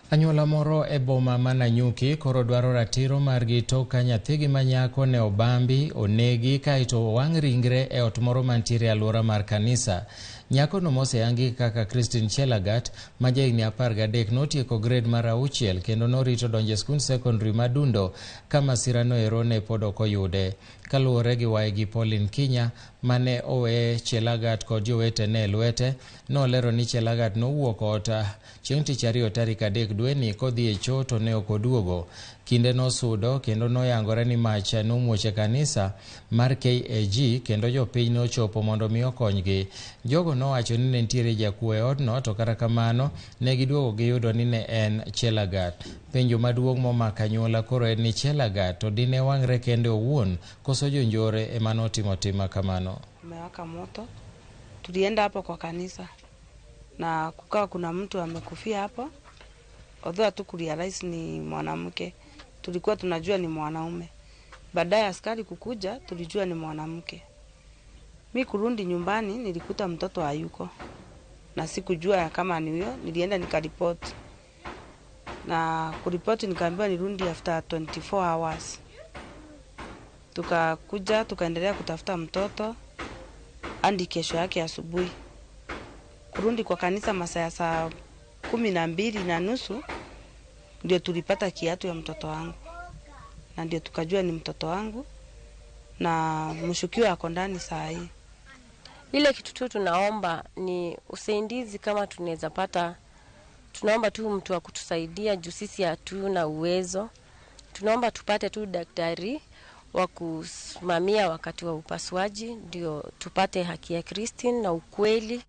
Anyuola moro e boma ma Nanyuki koro dwaro ratiro margi tok ka nyathigi ma nyako ne obambi, onegi kaeto owang' ringre e ot moro mantiere e alwora mar kanisa. Nyakono moseyangi kaka Christine Chelagat ma jahigni 13 notieko grade mar 6 kendo norito donjo e skund sekondari ma Dundo ka masirano ero ne pod ok oyude. Kaluwore gi waygi Pauline Kinya mane owe Chelagat kod jowetene e lwete, nolero ni Chelagat nowuok ot chieng' tich ariyo tarik 3 dweni kodhi e choo to ne ok oduogo. Kinde nosudo kendo noyangore ni mach nomuoch e kanisa mar KAG kendo jopiny nochopo mondo mi okonygi. Jogo nowacho ni ne nitiere jakuo e odno to kata kamano ne giduogo giyudo ni ne en Chelagat. Penjo maduong' momako anyuola koro en ni Chelagat to dine wang're kende owuon koso jonjore ema notimo tim ma kamano. Umewaka moto, tulienda hapo kwa kanisa na kukawa kuna mtu amekufia hapo, although hatukurealize ni mwanamke, tulikuwa tunajua ni mwanaume. Baadaye askari kukuja, tulijua ni mwanamke. Mi kurudi nyumbani nilikuta mtoto hayuko na sikujua kama ni huyo. Nilienda nikaripoti na kuripoti nikaambiwa nirudi after 24 hours. Tukakuja tukaendelea kutafuta mtoto hadi kesho yake asubuhi. Kurudi kwa kanisa masaa ya saa 12:30 ndio tulipata kiatu ya mtoto wangu, na ndio tukajua ni mtoto wangu na mshukiwa ako ndani saa hii. Ile kitu tu tunaomba ni usaidizi, kama tunaweza pata, tunaomba tu mtu wa kutusaidia juu sisi hatuna uwezo. Tunaomba tupate tu daktari wa kusimamia wakati wa upasuaji, ndio tupate haki ya Christine na ukweli.